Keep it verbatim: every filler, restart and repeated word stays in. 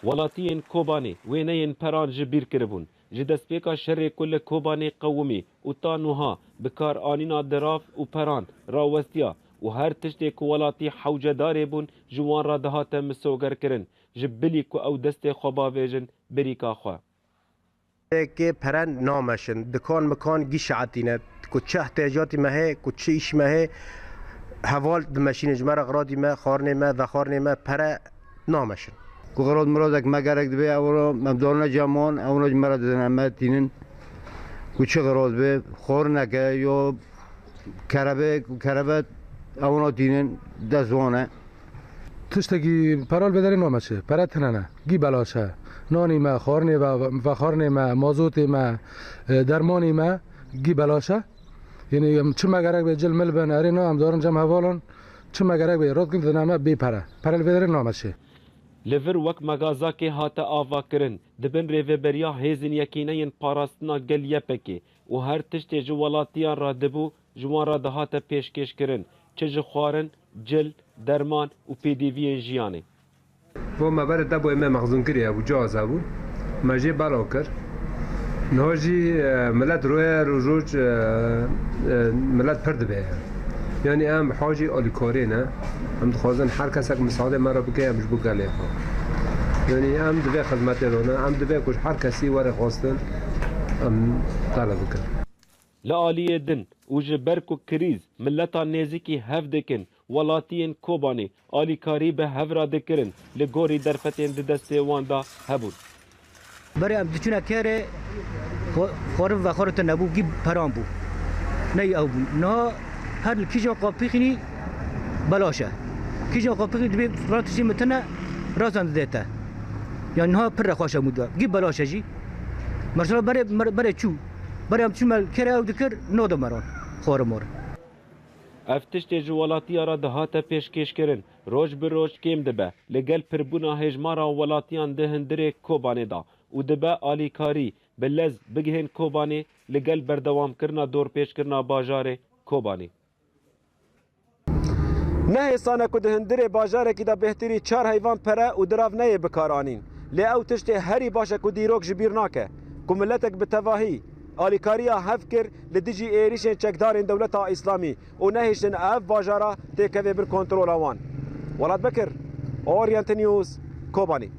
Welatiyên Kobanê wêneyên peran ji bîr kiribûn. Ji destpêka şerê ku li Kobanê qewimî û ta nuha bi kar anîna dirav û peran rawestiya û her tiştê ku welatî hewcedarê bûn ji wan re dihate misogerkirin, ji bilî ku ew destê xwe bavêjin birîka xwe. Kê pere nameşin, dikan mikan gî şeetîne, ku çi ihtiyacatî me heye, ku çi îş me heye, heval dimeşînin ji me re, xiradî me, xwarinê me, vexwarinê me pere nameşin. Ku xirad miradek me gerek dibe, ewro em dorine cem wan, ewro ji me re didin, em me tînin. Ku çi xirad be, xwarineke yo kerebe, ku kerebe ewna tînin, dest wan e. Tiştekî peral vêderê nameşe, pere tine ne, gî belaş e. Nanî me, xwarinê me, vexwarinê me, mazotê me, e, dermanî me gî belaş e. Yanî em çi me gerek be cil mil bin, erê na em darin cem hevalan, çi me gerek be rot kin dine me bê pere. Pere li vêderê nameşe. Li vir wek megazakê hate avakirin, di bin rêveberiya Hêzên Yekîneyên Parastina Gel Y P G û her tiştê ji welatiyan re dibû, ji wan re dihate pêşkêşkirin, çi ji xwarin, cil, derman û pêdiviyên jiyanê. Bo me berê deboyê me mexzûnkirî hebû, cihaz hebû. Me jê belav kir. Niha jî milet roye roj roj milet pir dibe. Yanî em bi hacî alîkarê ne. Em dixwazin her kesek misadê me re bike, em ji bo gelê xwe. Yanî em di vê xizmetê de ne, em divê ku ji her kesî were xwestin, em taleb bikin. Li aliyê din û ji ber ku krîz mileta nêzîkî hev dikin, welatiyên Kobanê alîkarî bi hev re dikirin, li gorî derfetên di destê wan de hebûn. Berê em diçûne kerê xwarin vexwarin tune bû, gî peran bû. Ney ew bû. Niha her li kîjan qapixînî belaş e. Kîjan qapixînî dibê filan tiştî min tune razan didê te. Yanî niha pir rexweş e mû da. Gî belaş e jî. Mesela berê, berê çû. Berê em diçûme kerê ew dikir, nade me ran. Xwarin mar. Ev tiştê ji welatiya re dihate pêşkêşkirin, roj bi roj kêm dibe, li gel pirbûna hêjmara welatiyan di hundirê Kobanê de û dibe alîkarî bi lez bigihên Kobanê li gel berdewamkirina dorpêçkirina bajarê Kobanê. Ne hêsan e ku di hundirê bajarekî de bêhtirî çar heyvan pere û dirav neyê bikaranîn. Lê ew tiştê herî baş e ku dîrok ji bîr nake ku miletek bi tevahî alîkariya hev kir li dijî êrîşên çekdarên dewleta Îslamî û nehiştin ev bajara têkeve bin kontrola wan. Welat Bekir, Oriente News, Kobanî.